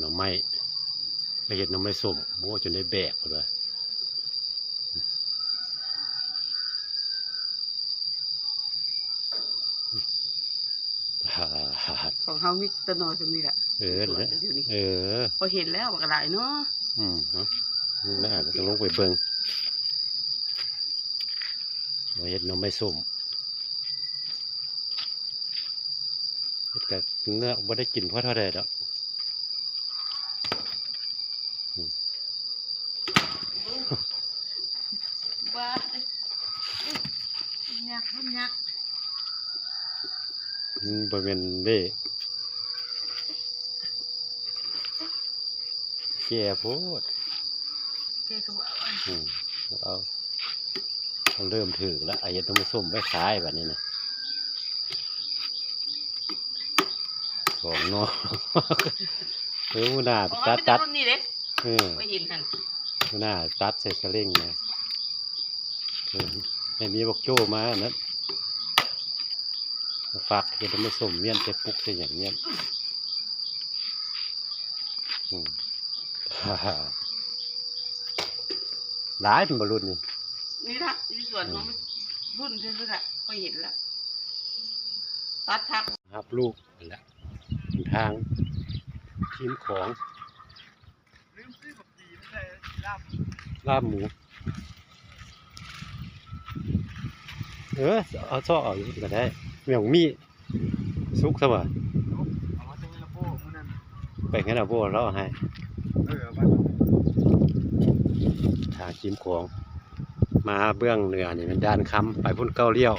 ໜໍ່ໄມ້ ໄປເຮັດໜໍ່ໄມ້ສົ້ມ ໂອ້ ຈົນໄດ້ແບກພຸ້ນວ່າ. ຂອງເຮົາມີແຕ່ໜໍ່ສ່ຳນີ້ລະ. ເອີ ເອີ ພໍເຫັນແລ້ວບັກຫຼາຍເນາະ. ອືມ ເນາະ ໜ້າຈະລົງໄປເບິ່ງ ເຮັດໜໍ່ໄມ້ສົ້ມ. ເຮັດກະເງືອກ ບໍ່ໄດ້ກິນພໍເທົ່າໃດດອກ. ອືມ ບ້າ ຍັກ ຍັກ ມັນບໍ່ແມ່ນເດ້ ແກ່ໂພດ ແກ່ກະບໍ່ເອົາ. ອືມ ບໍ່ເອົາ. ເລີ່ມຖືກລະ ອາ ເຮັດໜໍ່ໄມ້ສົ້ມໄວ້ຂາຍບາດນີ້ນະ ສອງໜໍ່. ເອີ ມື້ໜ້າໄປຕັດ ຕັດ ເອີ ໄປເຫັນຫັ້ນ ມື້ໜ້າຕັດໃສ່ສະເລັງນະ. ເອີ ໃຫ້ເມຍບັກໂຈ້ມາອັນນັ້ນ ມາຝາກເຮັດໜໍ່ໄມ້ສົ້ມ ມ້ຽນໃສ່ປຸກໃສ່ຫຍັງ ມ້ຽນ. ອືມ ຫຼາຍແມ່ນບໍ່ລຸ້ນນີ້? ນີ້ລະ ຢູ່ສວນຂອງລຸ້ນຊື່ໆລະ ຂ້ອຍເຫັນລະ ຕັດຜັກ ຮັບລູກຫັ້ນລະ ທາງທີມຂອງ ລືມຊື້ບັກກີມາໃສ່ລາບ ລາບໝູ. ເອີ ເອົາຊອກເອົາຢູ່ພຸ້ນກະໄດ້ ແມ່ນໝີ. ສຸກຊະຫວາ? ສຸກ ເອົາມາແຕ່ເຮືອນອາໂບມື້ນັ້ນ ໄປເຮືອນອາໂບລາວເອົາໃຫ້. ເອີ ເອົາມາ ທາງທີມຂອງ ມາເບື້ອງເໜືອນີ້ແມ່ນດ່ານຄຳ ໄປພຸ້ນເກົ້າລ້ຽວ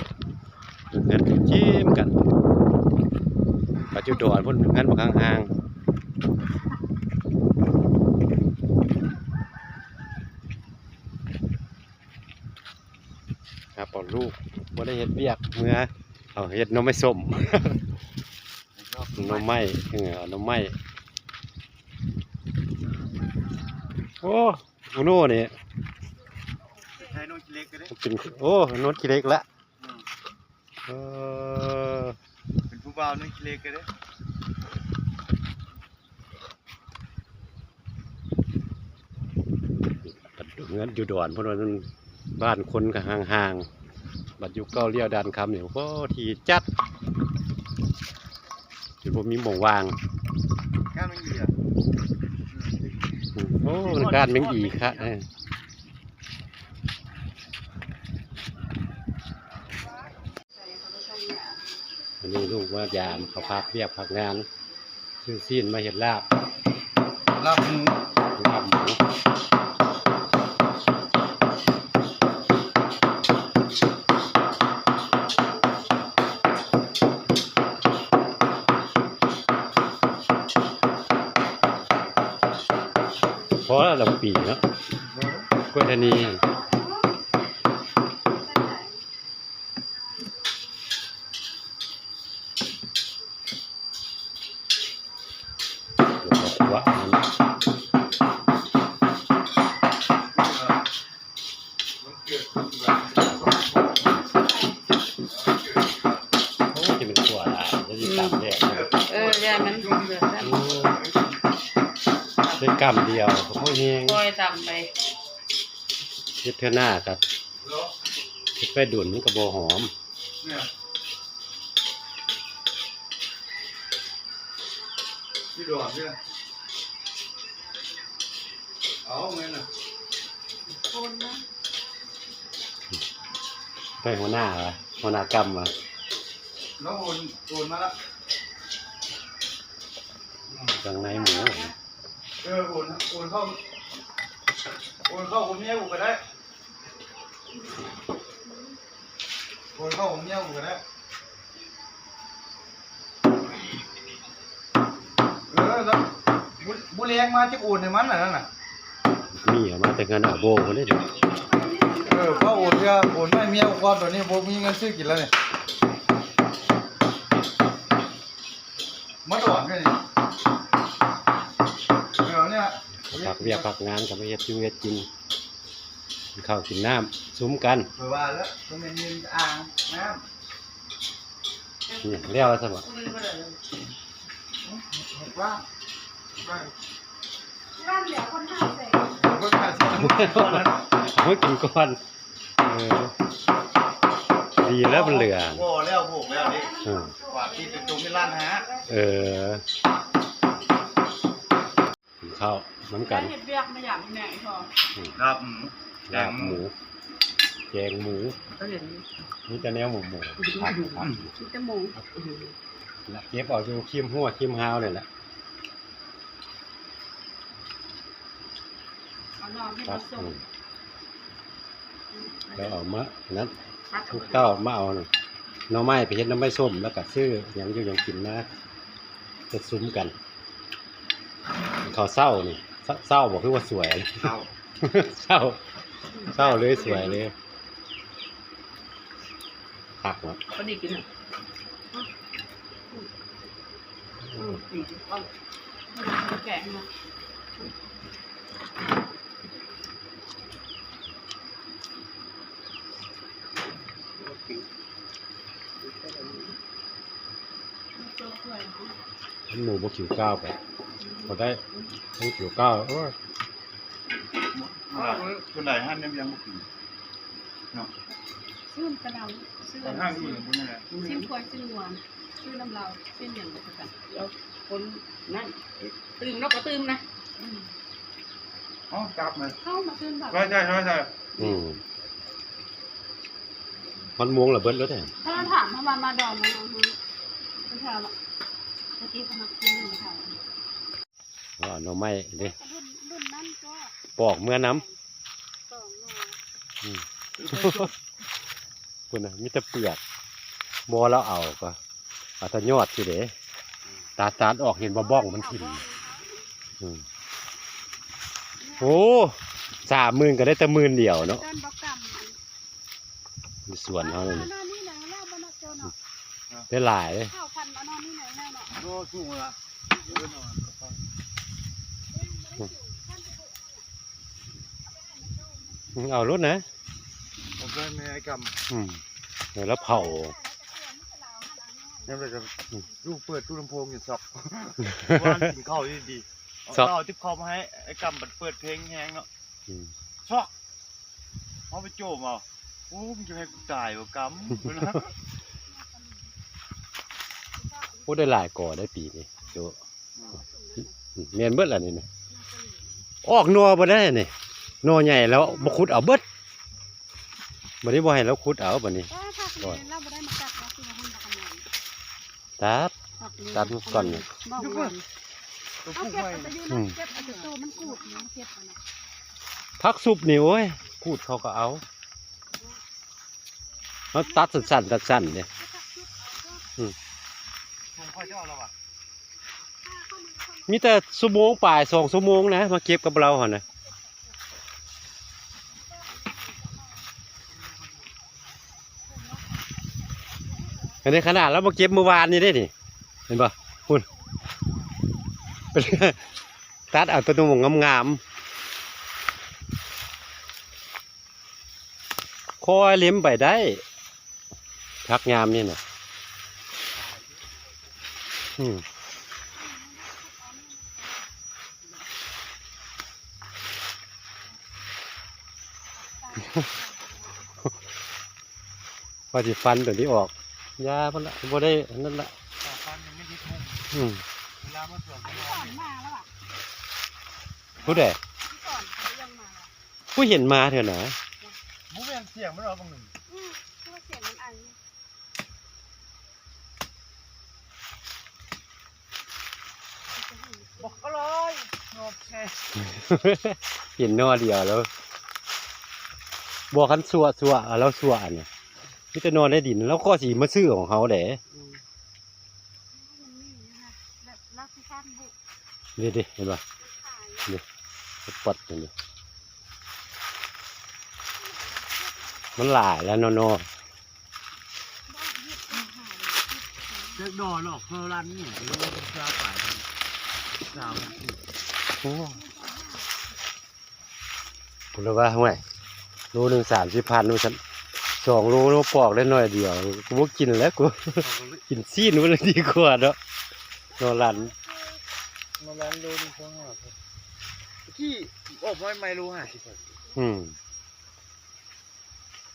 ເຮືອນຕິດຈິມກັນ ປັດຈຸດອນພຸ້ນເຮືອນບັກຫ່າງໆ. ຮັບເອົາລູກ ບໍ່ໄດ້ເຮັດວຽກ ເມືອເອົາເຮັດໜໍ່ໄມ້ສົ້ມ ໜໍ່ໄມ້ ເອີ ເອົາໜໍ່ໄມ້. ໂອ້ ໂອໂນນີ້ ໃຊ້ໂນນຂີ້ເຫຼັກເດ້ ເປັນ ໂອ້ ໂນນຂີ້ເຫຼັກລະ. ອືມ ເອີ ເປັນຜູ້ບ່າວໜຶ່ງຂີ້ເຫຼັກເດ້ ເຮືອນຢູ່ດອນ ເພິ່ນວ່ານັ້ນ ບ້ານຄົນກະຫ່າງໆ ບັດຢູ່ເກົ້າລ້ຽວດ່ານຄຳນີ້ ໂອ້ ທີ່ຈັດ ຈົນບໍ່ມີໝ່ອງວ່າງ. ກ້ານແມງອີ ໂອ້ ມັນກ້ານແມງອີຄັກ. ເອີ ອັນນີ້ລູກມາຢາມເຂົາພັກວຽກພັກງານ ຊື້ຊີ້ນມາເຮັດລາບ ລາບໝູ ລາບໝູ. ພໍແລ້ວລະປີເນາະ ກ້ວຍທານີ. ໂອ້ ຈະແມ່ນຂົ້ວຫຼາຍ ແລ້ວຊິຕຳແດດ. ເອີ ຢ້ານມັນເດືອດ. ໂອ້ ໄດ້ກຳດຽວ ໂອ້ ແຮງ ຄ່ອຍຕຳໄປ. ເຮັດເທື່ອໜ້າກະ ເຮັດໄປດົນມັນກະບໍ່ຫອມ. ເອົາແມ່ນນະ ໄປຫົວໜ້າຫວາ ຫົວໜ້າກຳຫວາ ລາວໂອນ ໂອນມາລະ ເຄື່ອງໃນໝູ. ເອີ ໂອນ ໂອນເຂົ້າ ໂອນເຂົ້າກັບເມຍກູກະໄດ້ ໂອນເຂົ້າກັບເມຍກູກະໄດ້. ເອີ ລະ ມື້ ມື້ແລງມາຈະໂອນໃຫ້ມັນ ອັນນັ້ນນະ ມີເອົາມາແຕ່ເຮືອນອາໂບພຸ້ນເດ້. ເອີ ພໍໂອນເທື່ອ ໂອນໃຫ້ເມຍກ່ອນ ຕອນນີ້ບໍ່ມີເງິນຊື້ກິນແລ້ວນີ້. ມາດອນເລີຍນີ້ ເອີ ເອົານີ້ລະ ພັກວຽກພັກງານກະມາເຮັດຢູ່ເຮັດກິນ ກິນເຂົ້າກິນນ້ຳຊຸມກັນ. ຂ້ອຍວ່າແລ້ວ ຕ້ອງແມ່ນມີອ່າງນ້ຳ. ນີ້ແລ້ວຊັ້ນຫວາ ເຮັດວ່າ ເອົາມາກິນກ່ອນ. ເອີ ດີແລ້ວມັນເຫຼືອ. ພໍແລ້ວ ພໍແລ້ວນີ້. ເອີ ກວາດທີ່ເປັນຕົວມີລ້ານຫ້າ. ເອີ ກິນເຂົ້ານຳກັນ. ເຮັດວຽກມາຢາມແມ່ອີ່ພໍ່. ອືມ ລາບໝູ ລາບໝູ ແກງໝູ ແກງໝູ ກໍເຫັນ ມີແຕ່ແນວໝູໆ. ອືມ ຜັກ ອືມ ມີແຕ່ໝູ ແລະ ເກັບເອົາຢູ່ຄີມຮົ້ວຄີມຮາວນີ້ແຫຼະ. ເອົາໜໍ່ເຮັດ ປັບ ມາສົ່ງ ອືມ ແລ້ວເອົາມານັ້ນ ລູກເຕົ້າມາເອົາໜໍ່ໄມ້ ໄປເຮັດໜໍ່ໄມ້ສົ້ມ ແລ້ວກໍຊື້ຫຍັງຢູ່ຫຍັງກິນມາ ເຮັດຊຸມກັນ. ເຂົ້າເຊົ້ານີ້ ເຊົ້າ ເຊົ້າບໍ່ ຄືວ່າສວຍ ເຊົ້າ ເຊົ້າ ເຊົ້າເລີຍ ສວຍເລີຍ. ຄັກເນາະ ພໍດີກິນນະ. ອືມ ອືມ ດີ ເອົາ ແກງເນາະ. ໝູບໍ່ຫິວຂ້າວໄປ ພໍໄດ້ ໝູຫິວຂ້າວ. ໂອ້ຍ ສ່ວນຫຼາຍຮ້ານໃນວຽງບໍ່ກິນເນາະ. ຊື້ແຕ່ລາວ ຊື້ ຮ້ານອື່ນບໍ່ແມ່ນ ຊີ້ນຄວາຍ ຊີ້ນງົວ ຊື້ນຳລາວ. ຊີ້ນຫຍັງກໍຄືກັນ ລາວຄົນນັ້ນ ຕື່ມເນາະ ກໍຕື່ມນະ. ອືມ ອໍ ກັບມາ ເຂົ້າມາຊື້ນແບບ ໄວ້ໃຈ ໄວ້ໃຈ. ອືມ ຮອດໂມງລະເບິດແລ້ວແທ້. ຖ້າຖາມເຮົາວ່າມາດອນນະ ເພິ່ນຖາມວ່າ ຕະກີ້ເຂົາມັກກິນໜໍ່ໄມ້. ອໍ ໜໍ່ໄມ້ເດ້ ລຸ້ນ ລຸ້ນນັ້ນກໍ ປອກເມືອນຳ ສອງໜໍ່. ອືມ ພຸ້ນນະ ມີແຕ່ເປືອກ. ບໍ່ ລາວເອົາກໍເອົາແຕ່ຍອດຊິເດ້ ຕັດ ຕັດອອກ ເຫັນບໍ່ ບ້ອງມັນຖິ້ມ. ອືມ ໂອ້ ສາມໝື່ນກໍໄດ້ແຕ່ໝື່ນດຽວເນາະ. ຢູ່ສວນເຮົານີ້ ໄດ້ຫຼາຍເດ້. ເອົາໂລດນະ ເອົາໄປແມ່ໄອ້ກຳ. ອືມ ແລ້ວເຜົາ ຍາມໃດກໍ ອືມ ຢູ່ເປີດຕູ້ລຳໂພງຢູ່ຊອກ ວ່າກິນເຂົ້າດີໆ ເອົາເຕົ້າຕິບເຂົ້າມາໃຫ້ ໄອ້ກຳບັດເປີດເພງແຮງເນາະ. ອືມ ຊອກ ເຮົາໄປໂຈມເອົາ. ໂອ້ ມັນຈະໃຫ້ກູຕາຍບໍ່ກຳ. ໂອ້ ໄດ້ຫຼາຍກໍໄດ້ປີນີ້ໂຈ. ອືມ ແມ່ນເບິດລະນີ້ນະ ອອກໜໍ່ເບິດແລ້ວນີ້ ໜໍ່ໃຫຍ່ແລ້ວບໍ່ຂຸດເອົາເບິດ. ບັດນີ້ບໍ່ໃຫ້ລາວຂຸດເອົາບັດນີ້. ເອີ ຖ້າຄືນີ້ລາວບໍ່ໄດ້ມາຕັດ ລາວຄືວ່າຫັ້ນບັກກະມອນ ຕັດ ຕັດມັນກ່ອນນີ້ ບໍ່ຫວນ ເອົາເກັບໄປຢູ່ນະ. ອືມ ເກັບເອົາແຕ່ໂຕມັນກູດນີ້ ເກັບເອົານະ. ຜັກຊຸບນີ້ ໂອ້ຍ ກູດເຂົາກໍເອົາ ເຮົາຕັດສັ້ນໆ ຕັດສັ້ນເດ້. ອືມ ມີແຕ່ຊົ່ວໂມງປາຍ ສອງຊົ່ວໂມງນະ ມາເກັບກັບລາວຫັ້ນນະ. ອັນນີ້ຂະໜາດລາວມາເກັບມື້ວານນີ້ເດ້ນີ້ ເຫັນບໍ່ ພຸ້ນ ຕັດເອົາແຕ່ໜໍ່ງາມໆ. ຄ່ອຍເລັມໄປໄດ້ ຜັກຍາມນີ້ນະ. ອືມ ວ່າຊິຟັນຕົວນີ້ອອກ ຢ່າພຸ້ນລະ ບໍ່ໄດ້ອັນນັ້ນລະ. ຟັນຍັງບໍ່ໄດ້ທຸ່ມ. ອືມ ເວລາມາສວນກໍນອນ. ຜູ້ໃດ? ຜູ້ເຫັນມາເທື່ອນະ. ບໍ່ແມ່ນສຽງມັນເນາະ ບາງໜຶ່ງ. ອືມ ຄືວ່າສຽງມັນໄອ. ບັກກະລອຍ ໂອເຄ ເຫັນໜໍ່ດຽວແລ້ວ. ບໍ່ ຄັນຊົ່ວ ຊົ່ວ ເອົາລາວຊົ່ວອັນນີ້ ມີແຕ່ໜໍ່ໃນດິນ ລາວກໍຊິມາຊື້ຂອງເຮົາເດ້. ອືມ ນີ້ເດ້ ເຫັນບໍ່ ນີ້ ປັດນີ້ ມັນຫຼາຍແລ້ວເນາະ. ຈັກໜໍ່ເນາະ ເພິ່ນລັນນີ້ ໂລລະຊາວປາຍພັນ ຊາວພັນ. ໂອ້ ເພິ່ນລະວ່າ ຫ້ວຍ ໂລໜຶ່ງສາມສິບພັນ ວ່າຊັ້ນ. ສອງໂລເນາະ ປອກໄດ້ໜ້ອຍດຽວ ກູບໍ່ກິນແລ້ວ ກູກິນຊີ້ນມັນດີກວ່າເນາະ ໜໍ່ລັນ. ມາລ້ານໂລໜຶ່ງສອງຮ້ອຍ ທີ່ອອກມາໃໝ່ໂລຫ້າສິບ ອືມ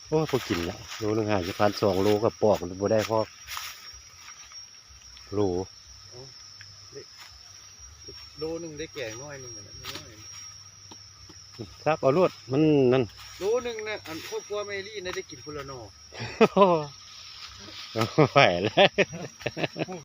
ໂອ້ຍ ບໍ່ກິນລະ ໂລໜຶ່ງຫ້າສິບພັນ ສອງໂລກະປອກບໍ່ໄດ້ພໍໂລ ໂລໜຶ່ງໄດ້ແກງໜ້ອຍໜຶ່ງ ອັນນັ້ນໜ້ອຍ ສັບເອົາໂລດ ມັນນັ້ນ ໂລໜຶ່ງນະ ອັນຄອບຄົວແມ່ລີ້ນະໄດ້ກິນພຸ້ນລະໜໍ່ ບໍ່ໄຫວແລ້ວ ປູກ